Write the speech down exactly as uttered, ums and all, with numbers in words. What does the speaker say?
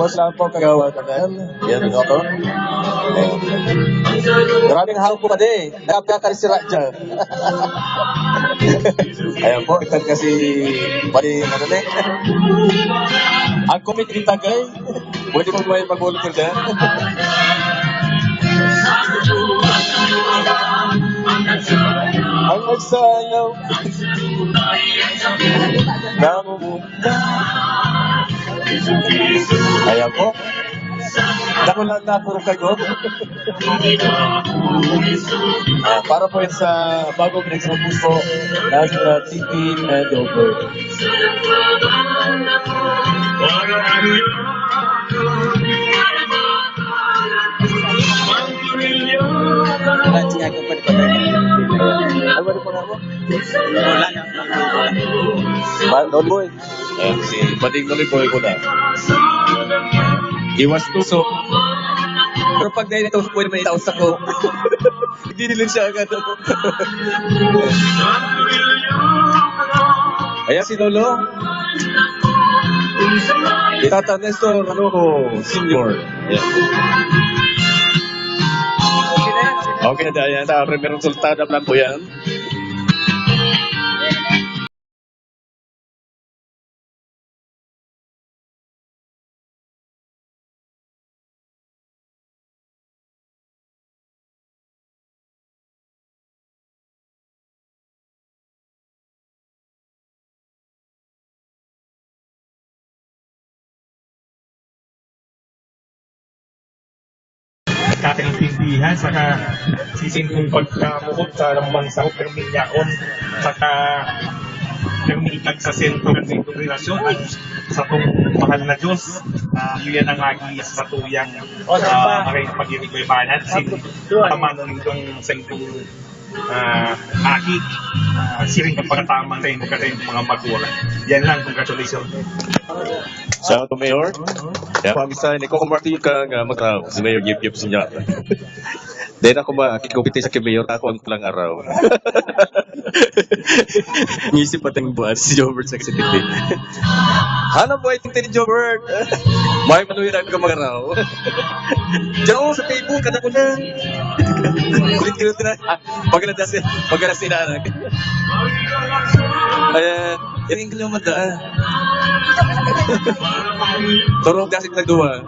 Boss lang po, Kagawad Abel. Yan, ano to? Ayan. Grabing harong po, padi. Nagkakarisira dyan. Ayan po, itan kasi padi, ano na eh. Ang kumit ni Tagay. Pwede po ba yung mag-volunteer dyan? Ang magsayaw. Namumugta. Ayan po. Dakulan na puro kago. Ah, para po yan sa bagong pinagsabuso ng, ah, T P Mendover. Wala na. Ba, Don Boy? Ayan, si Pating Maliboy ko na. Iwas tuso. Pero pag dahil ito, pwede may taos ako. Hindi nila siya agad. Ayan si Lolo. Tata Nestor Rojo Senior. Ayan. Okay na yan. Sa primerong resultado, plan po yan. Kakaintindihan, saka siisindong pagkamukot sa lambang sahog, pirming yaon, saka pirming itag sa sentro ng relasyon ang satong mahal na Diyos. Ah, iyan ang agi sa tuyang, ah, maray na pag-iibanan. Sin tamanon nitong sentro ah, aki, ah, siring ka pagkatama sa imo, sa imo mga magulang. Yan lang, congratulations. Shout out to Mayor. Yeah. Pag isa, ini ko kumarti ka nga magtrabaho. Si Mayor Yip Yip Sinyata. Dahil ako makikupiti sa kay Mayor, ako ang pulang araw. Ngisi pa tayong buwan, si Jobert sa City. Hanap buhay, tingting ni Jobert. May manuwi na ka magaraw. Diyan sa Facebook, kada ko na. Kulit-kulit na. Ah, pag alas, pag alas sila na. Ayan. Yung English mo da. Turog kasi nagduwa.